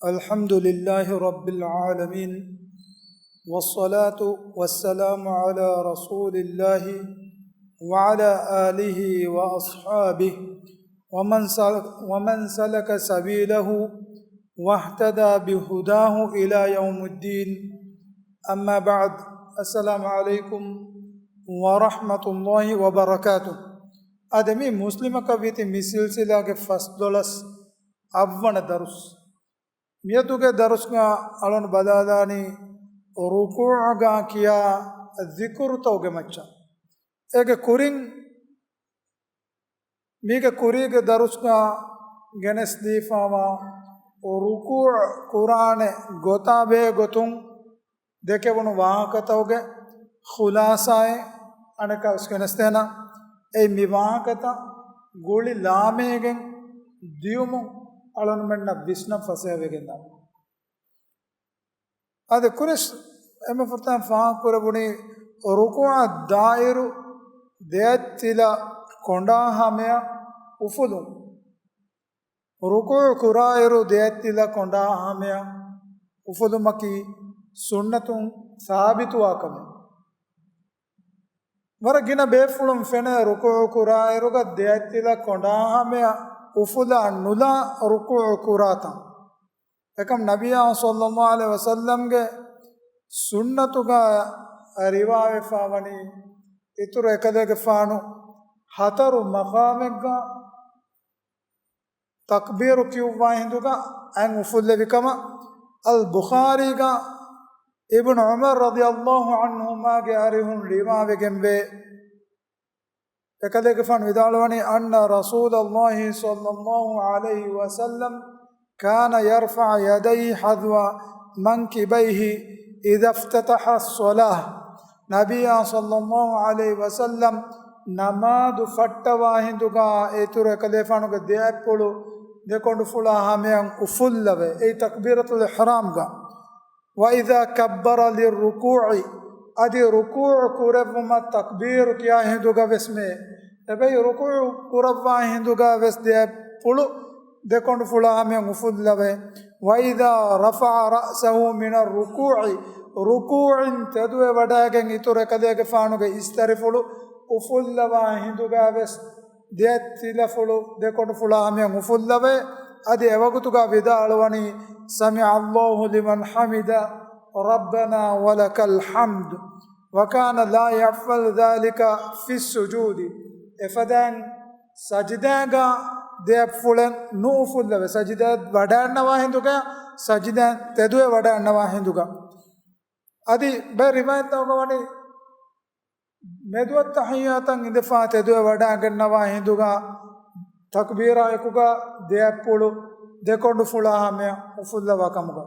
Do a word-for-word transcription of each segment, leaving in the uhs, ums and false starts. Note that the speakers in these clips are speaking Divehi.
الحمد لله رب العالمين، والصلاة والسلام على رسول الله وعلى آله وأصحابه ومن سل-، ومن سلك سبيله واهتدى بهداه إلى يوم الدين. أما بعد، السلام عليكم ورحمة الله وبركاته. އަދި މި މުސްލިމަކަށް ވީތި މި ސިލްސިލާގެ ފަސްދޮޅަސް އަށްވަނަ ދަރުސް. މިއަދުގެ ދަރުސްގަ އަޅުން ބަލާލާނީ ރުކޫޢުގަ ކިޔާ ޒިކުރުތަކުގެ މައްޗަށް. އޭގެ ކުރިން، މީގެ ކުރީގެ ދަރުސްގަ ގެނެސްދީފާވާ ރުކޫޢު ކުރާނެ ގޮތާ ބެހޭ ގޮތުން ދެކެވުނު ވާހަކަތަކުގެ ޚުލާސާއެއް އަނެއްކާވެސް ގެނެސްދޭނަން. އެއީ މި ވާހަކަތައް ގުޅި ލާމެހިގެން ދިޔުމުން އަޅުންމެންނަށް ވިސްނަން ފަސޭހަވެގެންދާނެ. އަދި ކުރިސް އެންމެ ފުރަތަމަ ފާހަގަކުރެވުނީ ރުކޫޢަށް ދާއިރު ދެއަތްތިލަ ކޮނޑާ ހަމަޔަށް އުފުލުން. ރުކޫޢު ކުރާއިރު ދެއަތްތިލަ ކޮނޑާ ހަމަޔަށް އުފުލުމަކީ ސުންނަތުން ސާބިތުވާ ކަމެއް. ވަރަށް ގިނަ ބޭފުޅުން ފެނޭ ރުކޫޢު ކުރާއިރުގަ ދެއަތްތިލަ ކޮނޑާ ހަމަޔަށް އުފުލާ ނުލާ ރުކޫޢު ކުރާތަން. އެކަމް ނަބިއްޔާ ޞައްލައްލާހު ޢަލައިހި ވަސައްލަމްގެ ސުންނަތުގަ ރިވާވެފާވަނީ، އިތުރު އެކަލޭގެފާނު ހަތަރު މަޤާމެއްގަ ތަކްބީރު ކިޔުއްވާ ހިނދުގަ އަތް އުފުއްލެވި ކަމަށް އަލް ބުޚާރީގަ އިބްނު ޢުމަރު ރަޟިޔައްލާހު ޢަންހުމާގެ އަރިހުން ރިވާވެގެންވޭ. އެކަލޭގެފާނު ވިދާޅުވަނީ، أن رسول الله صلى الله عليه وسلم كان يرفع يديه حذو منكبيه إذا افتتح الصلاة. ނަބިއްޔާ ޞައްލައްލާހު ޢަލައިހި ވަސައްލަމް ނަމާދު ފައްޓަވާ ހިނދުގަ އިތުރު އެކަލޭފާނުގެ ދެއަތްޕުޅު ދެކޮނޑުފުޅާ ހަމަޔަށް އުފުއްލަވޭ. އެއީ ތަކްބީރަތުލް އިޙްރާމްގަ. وإذا كبر للركوع، އަދި ރުކޫޢު ކުރެއްވުމަށް ތަކްބީރު ކިޔާ ހިނދުގަ ވެސް މޭ. އެބައި ރުކޫޢު ކުރައްވާ ހިނދުގަ ވެސް ދެއަތްޕުޅު ދެކޮނޑުފުޅާ ހަމަޔަށް އުފުއްލަވޭ. وإذا رفع رأسه من الركوع، ރުކޫޢިން ތެދުވެވަޑައިގެން އިތުރު އެކަލޭގެފާނުގެ އިސްތަށިފުޅު އުފުއްލަވާ ހިނދުގަ ވެސް ދެއަތްތިލަފުޅު ދެކޮނޑުފުޅާ ހަމަޔަށް އުފުއްލަވޭ. އަދި އެވަގުތުގަ ވިދާޅުވަނީ، سمع الله لمن حمده، ربنا ولك الحمد، وكان لا يفعل ذلك في السجود. އެފަދައިން ސަޖިދާގަ ދެއަތްފުޅެއް ނުއުފުއްލަވޭ. ސަޖިދާ ވަޑައިގަންނަވާ ހިނދުގަ، ސަޖިދާ ތެދުވެ ވަޑައިގަންނަވާ ހިނދުގަ. އަދި ބައެއް ރިވާޔަތްތަކުގަ ވަނީ، މެދުއަށް ތަޙިއްޔާތަށް އިނދެފާ ތެދުވެ ވަޑައިގަންނަވާ ހިނދުގަ ތަކްބީރާ އެކުގަ ދެއަތްޕުޅު ދެކޮނޑުފުޅާ ހަމަޔަށް އުފުއްލަވާ ކަމުގަ.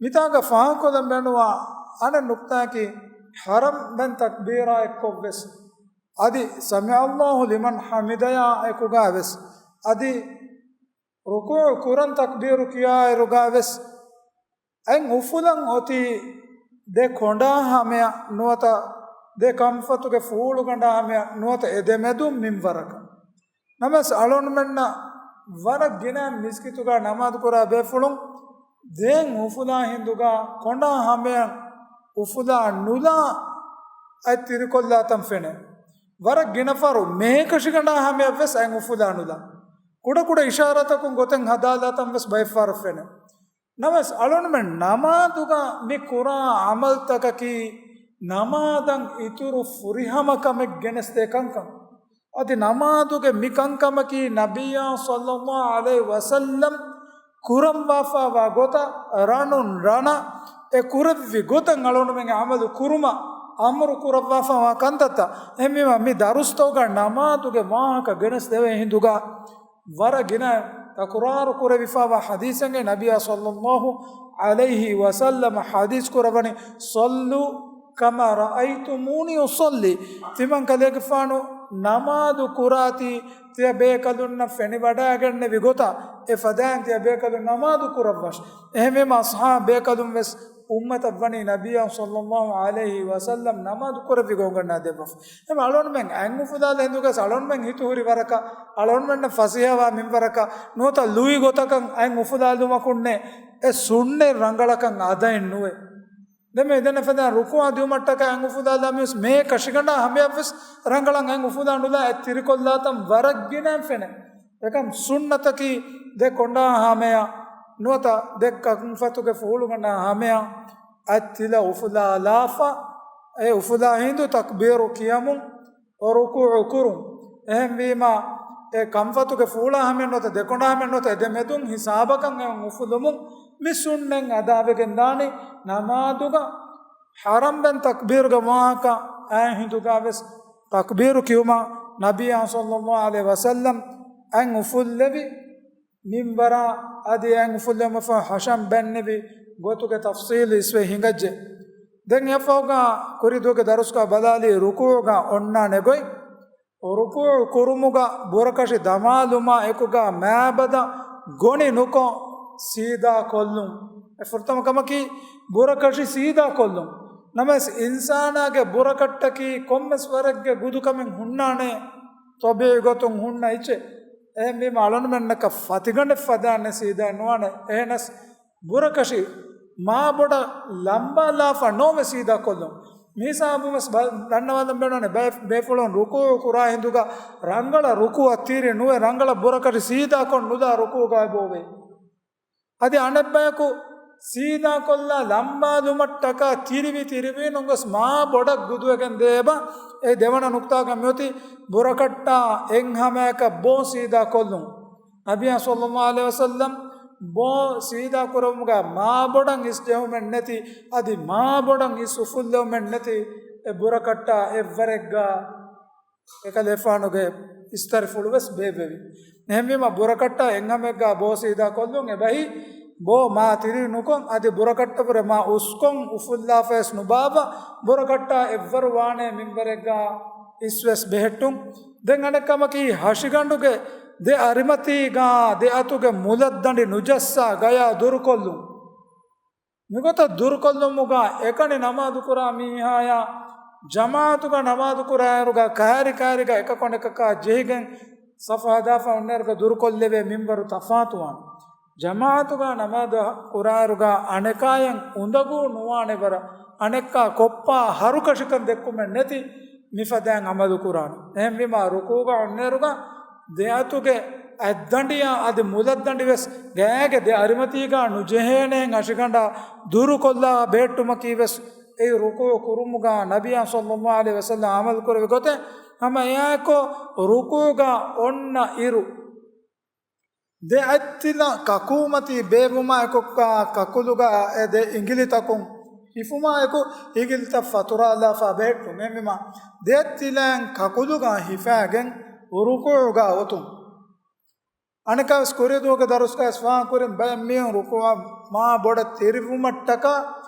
މިތާގަ ފާހަގަކޮށްލަން ބޭނުންވާ އަނެއް ނުކްތާއަކީ، ޙަރަމް ދެން ތަކްބީރާ އެއްކޮށްވެސް، އަދި سمع الله لمن حمده އާ އެކުގަ ވެސް، އަދި ރުކޫޢު ކުރަން ތަކްބީރު ކިޔާއިރުގަ ވެސް، އަތް އުފުލަން އޮތީ ދެ ކޮނޑާ ހަމަޔަށް ނުވަތަ ދެ ކަންފަތުގެ ފޫޅުގަނޑާ ހަމަޔަށް ނުވަތަ އެ ދެ މެދުން މިންވަރަކަށް. ނަމަވެސް އަޅުންމެންނަށް ވަރަށް ގިނަ މިސްކިތުގަ ނަމާދު ކުރާ ބޭފުޅުން ދެން އުފުލާ ހިނދުގަ ކޮނޑާ ހަމަޔަށް އުފުލާ ނުލާ އަތް ތިރިކޮށްލާތަން ފެނޭ. ވަރަށް ގިނަފަހަރު މޭކަށިގަނޑާ ހަމަޔަށް ވެސް އަތް އުފުލާ ނުލާ. ކުޑަކުޑަ އިޝާރާތަކުން ގޮތެއް ހަދާލާތަން ވެސް ބައެއްފަހަރަށް ފެނޭ. ނަމަވެސް އަޅުންމެން ނަމާދުގަ މި ކުރާ ޢަމަލްތަކަކީ ނަމާދަށް އިތުރު ފުރިހަމަ ކަމެއް ގެނެސްދޭ ކަންކަން. އަދި ނަމާދުގެ މި ކަންކަމަކީ ނަބިއްޔާ ޞައްލައްލާހު ޢަލައިހި ވަސައްލަމް ކުރަންވާފާވާ ގޮތަށް ރަނުން ރަނަށް އެ ކުރެއްވި ގޮތަށް އަޅުންމެންގެ ޢަމަލު ކުރުމަށް އަމުރު ކުރައްވާފާވާ ކަންތައްތައް. އެހެންވީމަ މި ދަރުސްތަކުގަ ނަމާދުގެ ވާހަކަ ގެނެސްދެވޭ ހިނދުގަ ވަރަށް ގިނަ ތަކުރާރު ކުރެވިފާވާ ޙަދީޘެއްގައި ނަބިއްޔާ ޞައްލައްލާހު ޢަލައިހި ވަސައްލަމަ ޙަދީޘް ކުރައްވަނީ، صلوا كما رأيتموني أصلي. ތިމަން ކަލޭގެފާނު ނަމާދު ކުރާތީ، ތިޔަ ބޭކަލުންނަށް ފެނިވަޑައިގެންނެވި ގޮތަށް އެ ފަދައިން ތިޔަ ބޭކަލުން ނަމާދު ކުރައްވާށި. އެހެންވީމަ އަޞްޙާބު ބޭކަލުން ވެސް އުއްމަތަށް ވަނީ ނަބިއްޔާ ޞައްލައްލާހު ޢަލައިހި ވަސައްލަމް ނަމާދު ކުރެއްވި ގޮންގަނޑާ ދެއްވަފަ. އެހެން އަޅުގަނޑުމެން އަތް އުފުލާލާ ހިނދުގަސް އަޅުގަނޑުމެން ހިތު ހުރި ވަރަކަށް، އަޅުގަނޑުމެންނަށް ފަސޭހަވާ މިންވަރަކަށް ނުވަތަ ލުއި ގޮތަކަށް އަތް އުފުލާލުމަކުންނޭ އެ ސުންނަތް ރަނގަޅަކަށް އަދައެއް ނުވޭ. ދެން މި ދެން ފަދަ ރުކޫޢަށް ދިއުމަށްޓަކައި އަތް އުފުލާލާ މިވެސް މޭ ކަށިގަނޑާ ހަމަޔަށްވެސް ރަނގަޅަށް އަތް އުފުލާ ނުލާ އެ ތިރިކޮށްލާތަން ވަރަށް ގިނައިން ފެނޭ. އެކަމް ސުންނަތަކީ ދެ ކޮނޑާ ހަމަޔަށް ނުވަތަ ދެ ކަންފަތުގެ ފުހުޅުގަނޑާ ހަމަޔަށް އަތް ތިލަ އުފުލާލާފަ، އެ އުފުލާ ހިނދު ތަކްބީރު ކިޔަމުން ރުކޫޢު ކުރުން. އެހެންވީމާ، އެ ކަންފަތުގެ ފޫޅާ ހަމެއް ނުވަތަ ދެކޮނޑާ ހަމެއް ނުވަތަ އެ ދެމެދުން ހިސާބަކަށް އެ އުފުލުމުން މި ސުންނަތް އަދާވެގެން ދާނީ. ނަމާދުގަ ޙަރަމްވެން ތަކްބީރުގެ ވާހަކަ އާ ހިނދުގަ ވެސް ތަކްބީރު ކިޔުމަށް ނަބިއްޔާ ޞައްލައްލާހު ޢަލައިހި ވަސައްލަމް އަތް އުފުއްލެވި މިންވަރާ އަދި އަތް އުފުއްލެވުމަށްފަހު ހަށަން ބަންނެވި ގޮތުގެ ތަފްޞީލު އިސްވެ ހިނގައްޖެ. ދެން އެއަށްފަހުގަ ކުރިދުވަހުގެ ދަރުސްގަ ބަލާލީ ރުކޫޢުގަ އޮންނާނެ ގޮތް. ރުކޫޢު ކުރުމުގަ ބުރަކަށި ދަމާލުމާ އެކުގަ މާބަދަ ގޮނި ނުކޮށް ސީދާ ކޮށްލުން. އެ ފުރަތަމަ ކަމަކީ ބުރަކަށި ސީދާ ކޮށްލުން. ނަމަވެސް އިންސާނާގެ ބުރަކަށްޓަކީ ކޮންމެސް ވަރެއްގެ ގުދުކަމެއް ހުންނާނެ، ޠަބީޢީ ގޮތުން ހުންނަ އެއްޗެއް. އެހެންވީމަ އަޅުންމެންނަކަށް ފަތިގަނޑެއް ފަދައިން ސީދާ ނުވާނެ. އެހެނަސް ބުރަކަށި މާބޮޑަށް ލަނބާލާފަ ނޯވެ ސީދާ ކޮށްލުން. މިހިސާބުން ވެސް ބަ-، ދަންނަވާލަން ބޭނުންވާނެ ބޭ-، ބޭފުޅުން ރުކޫޢު ކުރާ ހިނދުގަ ރަނގަޅަށް ރުކޫޢަށް ތިރި ނުވެ ރަނގަޅަށް ބުރަކަށި ސީދާ ކޮށް ނުލާ ރުކޫޢުގަ އެބަ އޮވޭ. އަދި އަނެއްބަޔަކު ސީދާކޮށްލާ ލަނބާލުމަށްޓަކާ ތިރިވި ތިރިވި ނުގޮސް މާ ބޮޑަށް ގުދުވެގެން ދޭ އެބަ. އެ ދެވަނަ ނުކްތާގަ މިއޮތީ ބުރަކަށްޓާ އެއްހަމައަކަށް ބޯ ސީދާކޮށްލުން. ނަބިއްޔާ ޞައްލައްލާހު ޢަލައިހި ވަސައްލަމް ބޯ ސީދާކުރުމުގަ މާބޮޑަށް އިސް ޖެހުމެއް ނެތި، އަދި މާބޮޑަށް އިސް އުފުއްލެވުމެއް ނެތި، އެ ބުރަކަށްޓާ އެއްވަރެއްގަ އެކަލޭފާނުގެ އިސްތަރިފުޅު ވެސް ބޭއްވެވި. އެހެންވީމަ ބުރަކަށްޓާ އެއްހަމެއްގަ ބޯ ސީދާ ކޮށްލުން އެބަހީ، ބޯ މާ ތިރި ނުކޮށް، އަދި ބުރަކަށްޓަކުރެ މާ އުސްކޮށް އުފުއްލާފަޔަސް ނުބާއްވާ، ބުރަކަށްޓާ އެއްވަރު ވާނޭ މިންވަރެއްގަ އިސްވެސް ބެހެއްޓުން. ދެން އަނެއް ކަމަކީ، ހަށިގަނޑުގެ ދެ އަރިމަތީގަ ދެ އަތުގެ މުލައްދަނޑި ނުޖައްސާ ގަޔާ ދުރުކޮށްލުން. މިގޮތަށް ދުރުކޮށްލުމުގަ އެކަނި ނަމާދުކުރާ މީހާޔާ ޖަމާޢަތުގަ ނަމާދުކުރާއިރުގަ ކައިރި ކައިރިގަ އެކަކު އަނެކަކާ ޖެހިގެން ސަފު ހަދާފަ އޮންނައިރުގަ ދުރުކޮށްލެވޭ މިންވަރު ތަފާތުވާނެ. ޖަމާޢަތުގަ ނަމާދު ކުރާއިރުގަ އަނެކާޔަށް އުނދަގޫ ނުވާނެ ވަރަށް، އަނެއްކާ ކޮއްޕާ ހަރުކަށިކަން ދެއްކުމެއް ނެތި މިފަދައިން ޢަމަލު ކުރާނެ. އެހެންވީމާ ރުކޫޢުގަ އޮންނައިރުގަ ދެ އަތުގެ އަތްދަނޑިޔާ އަދި މުލައްދަނޑި ވެސް ގަޔާގެ ދެ އަރިމަތީގަ ނުޖެހޭނެހެން ހަށިގަނޑާ ދުރުކޮށްލާ ބެހެއްޓުމަކީ ވެސް އެއީ ރުކޫޢު ކުރުމުގަ ނަބިއްޔާ ޞައްލައްލާހު ޢަލައިހި ވަސައްލަމް ޢަމަލު ކުރެއްވި ގޮތެއް. ހަމަ އެއާއެކު ރުކޫޢުގަ އޮންނަ އިރު ދެ އަތްތިލަ ކަކޫމަތީ ބޭއްވުމާ އެކު ކަ-، ކަކުލުގަ އެ ދެ އިނގިލިތަކުން ހިފުމާ އެކު އިނގިލިތައް ފަތުރާލާފަ ބެހެއްޓުން. އެހެންވީމާ ދެ އަތްތިލައިން ކަކުލުގަ ހިފާގެން ރުކޫޢުގަ އޮތުން. އަނެކާވެސް ކުރިދުވަހުގެ ދަރުސްގައި ވެސް ފާހަގަކުރިން ބައެއް މީހުން ރުކޫޢަށް މާ ބޮޑަށް ތިރިވުމަށްޓަކާ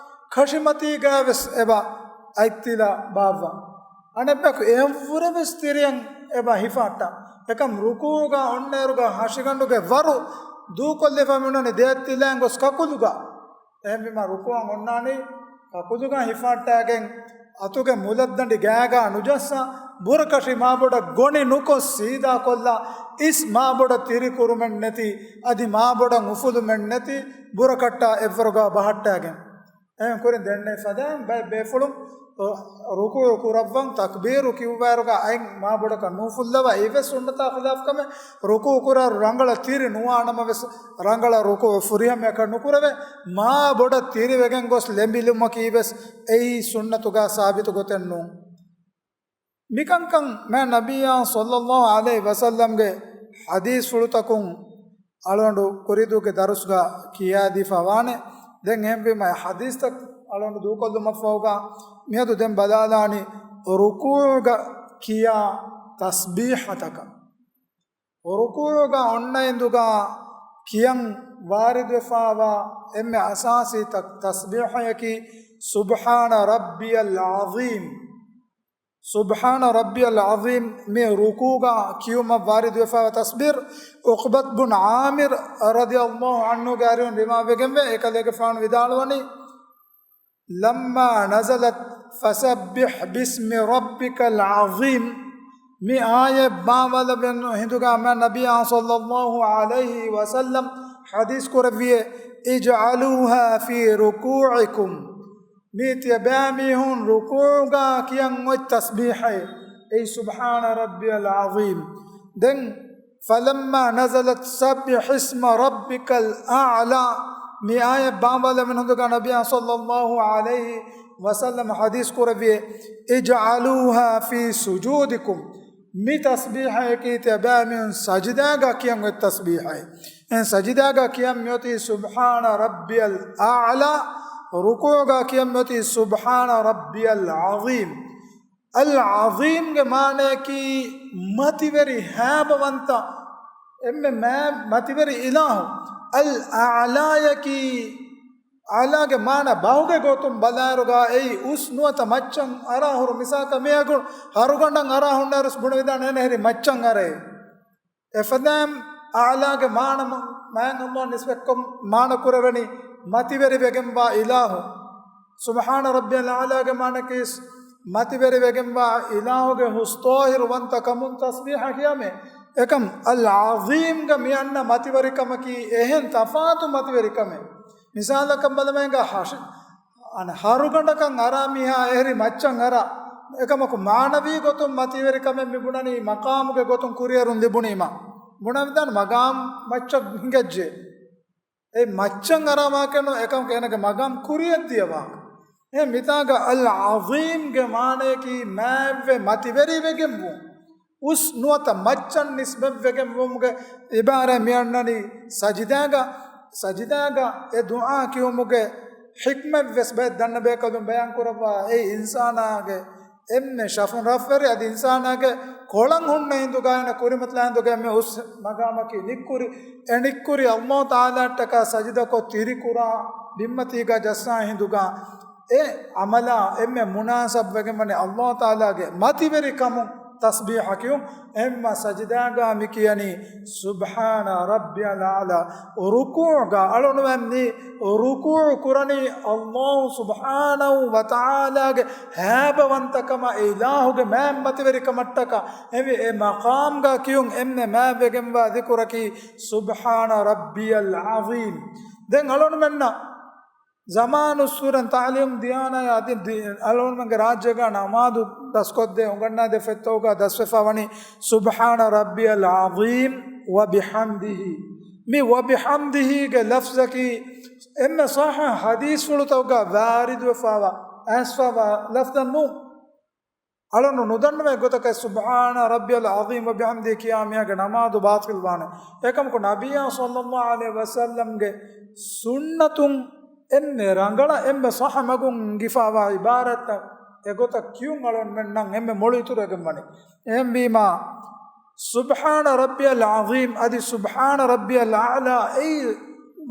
ކަށިމަތީގައި ވެސް އެބަ އަތްތިލަ ބާއްވާ. އަނެއްބަޔަކު އެއަށްވުރެ ވެސް ތިރިއަށް އެބަ ހިފާއްޓާ. އެކަމް ރުކޫޢުގަ އޮންނައިރުގަ ހަށިގަނޑުގެ ވަރު ދޫކޮށްލިފަ މިއޮންނަނީ ދެ އަތްތިލައިން ގޮސް ކަކުލުގަ. އެހެންވީމާ ރުކޫޢަށް އޮންނާނީ ކަކުލުގަ ހިފާއްޓާގެން އަތުގެ މުލައްދަނޑި ގާގަ ނުޖައްސާ، ބުރަކަށި މާބޮޑަށް ގޮނި ނުކޮށް ސީދާކޮށްލާ، އިސް މާބޮޑަށް ތިރިކުރުމެއް ނެތި، އަދި މާބޮޑަށް އުފުލުމެއް ނެތި، ބުރަކަށްޓާ އެއްވަރުގަ ބަހައްޓާގެން. އެހެން ކުރިން ދެންނެވި ފަދައިން ބައެއް ބޭފުޅުން ރުކޫޢު ކުރައްވަން ތަކްބީރު ކިޔުއްވާއިރުގަ އަތް މާބޮޑަކަށް ނޫފުއްލަވާ، އެއީވެސް ސުންނަތާ ޚިލާފު ކަމެއް. ރުކޫޢު ކުރާއިރު ރަނގަޅަށް ތިރި ނުވާނަމަވެސް، ރަނގަޅަށް ރުކޫޢު ފުރިހަމަޔަކަށް ނުކުރެވޭ، މާ ބޮޑަށް ތިރިވެގެން ގޮސް ލެނބިލުމަކީވެސް އެއީ ސުންނަތުގަ ސާބިތު ގޮތެއް ނޫން. މިކަންކަން މާތް ނަބިއްޔާ ޞައްލައްލާހު ޢަލައިހި ވަސައްލަމްގެ ޙަދީޘްފުޅުތަކުން އަޅުގަނޑު ކުރިދުވަހުގެ ދަރުސްގަ ކިޔާދީފަ ވާނެ. ދެން އެހެންވީމަ، އެ ޙަދީޘްތައް އަޅުގަނޑު ދޫކޮށްލުމަށްފަހުގަ، މިއަދު ދެން ބަލާލާނީ ރުކޫޢުގަ ކިޔާ ތަސްބީޙަތަކަށް. ރުކޫޢުގަ އޮންނަ އިނދުގަ ކިޔަން ވާރިދުވެފަވާ އެންމެ އަސާސީ ތަ-، ތަސްބީޙަޔަކީ، سبحان ربي العظيم. سبحان ربي العظيم މި ރުކޫޢުގަ ކިޔުމަށް ވާރިދުވެފަވާ ތަސްބީޙު. ޢުޤްބަތު ބުން ޢާމިރު ރަޟިޔަﷲ ޢަންހުގެ އަރިހުން ރިވާވެގެންވޭ، އެކަލޭގެފާނު ވިދާޅުވަނީ، لما نزلت فسبح باسم ربك العظيم، މި އާޔަތް ބާވަލަވެން ހިނދުގަ މާ ނަބިއްޔާ ޞައްލައްލާހު ޢަލައިހި ވަސައްލަމް ޙަދީޘް ކުރެއްވިއޭ، اجعلوها في ركوعكم، މި ތިޔަބައިމީހުން ރުކޫޢުގަ ކިޔަން އޮތް ތަސްބީޙައެއް، އެއީ سبحان ربي العظيم. ދެން فلما نزلت سبح اسم ربك الأعلى، މި އާޔަތް ބާވަލަވެން ހިނދުގަ ނަބިއްޔާ ޞައްލައްލާހު ޢަލައިހި ވަސައްލަމް ޙަދީޘް ކުރެއްވިއޭ، اجعلوها في سجودكم، މި ތަސްބީޙަޔަކީ ތިޔަބައިމީހުން ސަޖިދާގަ ކިޔަން އޮތް ތަސްބީޙައެއް. އެ ސަޖިދާގަ ކިޔަން މިއޮތީ سبحان ربي الأعلى، ރުކޫޢުގަ ކިޔަން މިއޮތީ سبحان ربي العظيم. އަލް ޢަޒީމްގެ މާނަޔަކީ މަތިވެރި ހައިބަވަންތަ، އެންމެ މާ-، މަތިވެރި އިލާހު. އަލް އަޢްލާޔަކީ، އަޢްލާގެ މާނަ ބަހުގެ ގޮތުން ބަލާއިރުގަ އެއީ އުސް ނުވަތަ މައްޗަށް އަރާ ހުރު. މިސާލަކަށް މިއަގު ހަރުގަނޑަށް އަރާ ހުންނައިރުސް ބުނެވިދާނެ އޭނަ ހެރީ މައްޗަށް އަރައޭ. އެފަދައިން އަޢްލާގެ މާނަ މަ-، މާތް ﷲ ނިސްބަތްކޮށް މާނަ ކުރެވެނީ މަތިވެރިވެގެންވާ އިލާހު. سبحان ربي الأعلى ގެ މާނަކީ މަތިވެރިވެގެންވާ އިލާހުގެ ހުސްތޯހިރުވަންތަ ކަމުން ތަސްބީޙަ ކިޔަމޭ. އެކަމް އަލް ޢަޒީމްގަ މި އަންނަ މަތިވެރިކަމަކީ އެހެން ތަފާތު މަތިވެރިކަމެއް. މިސާލަކަށް ބަލަމޭގަ ހަށި-، އަނެއް ހަރުގަނޑަކަށް އަރާ މީހާ އެހެރީ މައްޗަށް އަރާ. އެކަމަކު މާނަވީ ގޮތުން މަތިވެރިކަމެއް މި ބުނަނީ މަޤާމުގެ ގޮތުން ކުރިއެރުން ލިބުނީމަ. ބުނަމިދާން މަގާމް މައްޗަށް ހިނގައްޖެ. އެ މައްޗަށް އަރާ ވާހަކަ ނޫން، އެކަމަކު އޭނަގެ މަގާމް ކުރިއަށް ދިޔަ ވާހަކަ. އެ މިތާގަ އަލް ޢަޒީމްގެ މާނަޔަކީ މާތްވެ މަތިވެރިވެގެންވުން. އުސް ނުވަތަ މައްޗަށް ނިސްބަތްވެގެން ވުމުގެ ޢިބާރާތް މި އަންނަނީ ސަޖިދާގަ. ސަޖިދާގަ އެ ދުޢާ ކިޔުމުގެ ޙިކްމަތް ވެސް ބައެއް ދަންނަ ބޭކަލުން ބަޔާން ކުރައްވާ، އެ އިންސާނާގެ އެންމެ ޝަފުން ރަށްވެރި އަދި އިންސާނާގެ ކޮޅަށް ހުންނަ ހިނދުގަ އޭނަ ކުރިމަތިލާ ހިނދުގަ އެންމެ އުސް މަގާމަކީ ނިއްކުރި. އެ ނިއްކުރި ﷲ ތަޢާލާއަށްޓަކާ ސަޖިދަކޮށް ތިރިކުރާ ބިންމަތީގަ ޖައްސާ ހިނދުގަ އެ ޢަމަލާ އެންމެ މުނާސަބްވެގެން ވަނީ ﷲ ތަޢާލާގެ މަތިވެރިކަމުން ތަސްބީޙަ ކިޔުން. އެހެންމަ ސަޖިދާގަ މި ކިޔަނީ سبحان ربي الأعلى. ރުކޫޢުގަ އަޅުންމެން މި ރުކޫޢު ކުރަނީ ﷲ ސުބްޙާނަހޫ ވަތަޢާލާގެ ހައިބަވަންތަކަމާ، އެ އިލާހުގެ މާތް މަތިވެރިކަމަށްޓަކާ. އެހެންވެ، އެ މަޤާމްގަ ކިޔުން އެންމެ މާތްވެގެންވާ ޛިކުރަކީ سبحان ربي العظيم. ދެން އަޅުންމެންނަށް ޒަމާނުއްސުރެން ތަޢުލީމު ދިޔާނަޔާ އަދި ދި-، އަޅުގަނޑުމެންގެ ރާއްޖޭގަ ނަމާދު ދަސްކޮށްދޭ އުނގަންނާދޭ ފޮތްތަކުގަ ދަސްވެފަ ވަނީ سبحان ربي العظيم وبحمده. މި ވަބިޙަމްދިހީގެ ލަފްޒަކީ އެންމެ ޞައްޙަ ޙަދީޘްފުޅުތަކުގަ ވާރިދުވެފަވާ، އައިސްފަވާ ލަފްޒެއް ނޫން. އަޅުން ނުދަންނަވަން ގޮތަކަށް سبحان ربي العظيم وبحمده ކިޔާ މީހާގެ ނަމާދު ބާޠިލްވާނެ. އެކަމަކު ނަބިއްޔާ ޞައްލައްލާހު ޢަލައިހި ވަސައްލަމްގެ ސުންނަތުން އެންމެ ރަނގަޅަށް އެންމެ ޞައްޙަ މަގުން އެނގިފަވާ ޢިބާރާތްތައް އެގޮތަށް ކިޔުން އަޅުންމެންނަށް އެންމެ މޮޅު އިތުރުވެގެން ވަނީ. އެހެންވީމާ، سبحان ربي العظيم އަދި سبحان ربي الأعلى އެއީ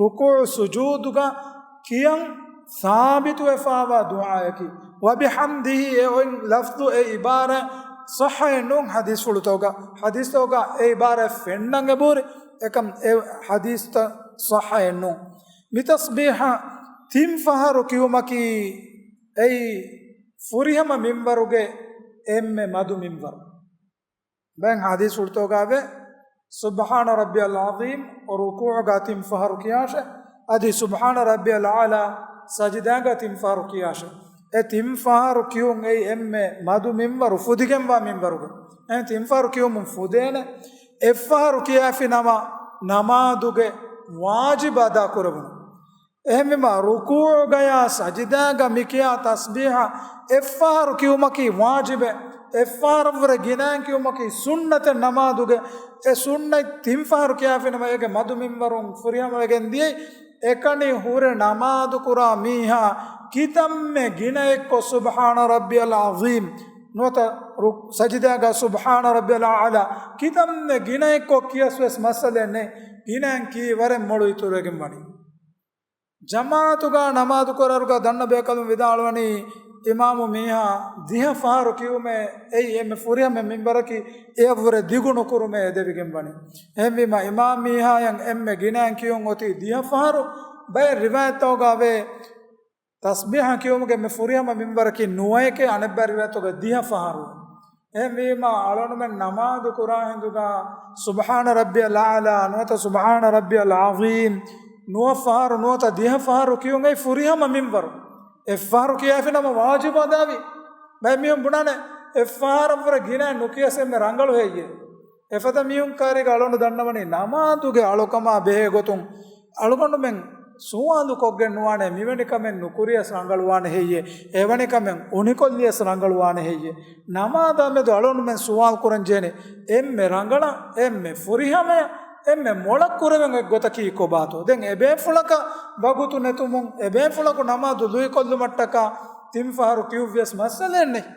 ރުކޫޢު ސުޖޫދުގަ ކިޔަން ސާބިތުވެފަވާ ދުޢާއަކީ. وبحمده އެ އޮތް ލަފްޒު، އެ ޢިބާރާތް ޞައްޙައެއް ނޫން ޙަދީޘްފުޅުތަކުގަ. ޙަދީޘްތަކުގަ އެ ޢިބާރާތް ފެންނަން އެބަހުރި. އެކަމް އެ ޙަދީޘްތައް ޞައްޙައެއް ނޫން. މި ތަސްބީޙަ ތިން ފަހަރު ކިޔުމަކީ އެއީ ފުރިހަމަ މިންވަރުގެ އެންމެ މަދު މިންވަރު. ބައެއް ޙަދީޘްފުޅުތަކުގައިވޭ، سبحان ربي العظيم ރުކޫޢުގަ ތިން ފަހަރު ކިޔާށޭ، އަދި سبحان ربي الأعلى ސަޖިދާގަ ތިން ފަހަރު ކިޔާށޭ. އެ ތިން ފަހަރު ކިޔުން އެއީ އެންމެ މަދު މިންވަރު ފުދިގެންވާ މިންވަރުގަ. އެ ތިން ފަހަރު ކިޔުމުން ފުދޭނެ، އެއްފަހަރު ކިޔާފި ނަމަ ނަމާދުގެ ވާޖިބު އަދާ ކުރެވުނު. އެހެންވީމާ، ރުކޫޢުގަޔާ ސަޖިދާގަ މިކިޔާ ތަސްބީޙަ އެއްފަހަރު ކިޔުމަކީ ވާޖިބެއް. އެއްފަހަރަށްވުރެ ގިނައިން ކިޔުމަކީ ސުންނަތެއް ނަމާދުގެ. އެ ސުންނަތް ތިން ފަހަރު ކިޔާފިނަމަ އޭގެ މަދު މިންވަރުން ފުރިހަމަވެގެން ދިޔައީ. އެކަނި ހުރެ ނަމާދު ކުރާ މީހާ ކިތަންމެ ގިނައެއްކޮށް سبحان ربي العظيم ނުވަތަ ރު-، ސަޖިދާގަ سبحان ربي الأعلى ކިތަންމެ ގިނައެއްކޮށް ކިޔަސް ވެސް މައްސަލައެއް ނެތް. ގިނައިން ކީ ވަރެއް މޮޅު އިތުރުވެގެން ވަނީ. ޖަމާޢަތުގަ ނަމާދު ކުރާއިރުގަ ދަންނަ ބޭކަލުން ވިދާޅުވަނީ، އިމާމު މީހާ ދިހަ ފަހަރު ކިޔުމޭ އެއީ އެންމެ ފުރިހަމަ މިންވަރަކީ، އެއަށްވުރެ ދިގު ނުކުރުމޭ އެދެވިގެން ވަނީ. އެހެންވީމަ، އިމާމް މީހާޔަށް އެންމެ ގިނައިން ކިޔުން އޮތީ ދިހަ ފަހަރު. ބައެއް ރިވާޔަތްތަކުގައިވޭ، ތަސްބީޙަ ކިޔުމުގެ މި ފުރިހަމަ މިންވަރަކީ ނުވައެކޭ، އަނެއްބައި ރިވާޔަތުގަ ދިހަ ފަހަރު. އެހެންވީމާ، އަޅުގަނޑުމެން ނަމާދު ކުރާ ހިނދުގަ ސުބްޙާނަ ރައްބިޔަލް އަޢްލާ ނުވަތަ ސުބްޙާނަ ރައްބިޔަލް ޢަޒީމް ނުވަ ފަހަރު ނުވަތަ ދިހަ ފަހަރު ކިޔުން އެއީ ފުރިހަމަ މިންވަރު. އެއްފަހަރު ކިޔާފި ނަމަ ވާޖިބު އަދާވި. ބައެއް މީހުން ބުނާނެ، އެއްފަހަރަށްވުރެ ގިނައިން ނުކިޔަސް އެންމެ ރަނގަޅު ހެއްޔޭ؟ އެފަދަ މީހުން ކާރީގަ އަޅުގަނޑު ދަންނަވަނީ ނަމާދުގެ އަޅުކަމާ ބެހޭ ގޮތުން އަޅުގަނޑުމެން ސުވާލު ކޮށްގެން ނުވާނެ، މިވެނި ކަމެއް ނުކުރިޔަސް ރަނގަޅުވާނެ ހެއްޔޭ؟ އެވެނި ކަމެއް އުނިކޮށްލިޔަސް ރަނގަޅުވާނެ ހެއްޔޭ؟ ނަމާދާ މެދު އަޅުގަނޑުމެން ސުވާލު ކުރަން ޖެހޭނެ އެންމެ ރަނގަޅަށް، އެންމެ ފުރިހަމަޔަށް، އެންމެ މޮޅަށް ކުރެވެން އޮތް ގޮތަކީ ކޮބާތޯ؟ ދެން އެބޭފުޅަކަށް ވަގުތު ނެތުމުން، އެބޭފުޅަކު ނަމާދު ލުއިކޮށްލުމަށްޓަކާ ތިން ފަހަރު ކިޔުއްވިޔަސް މައްސަލައެއް ނެތް.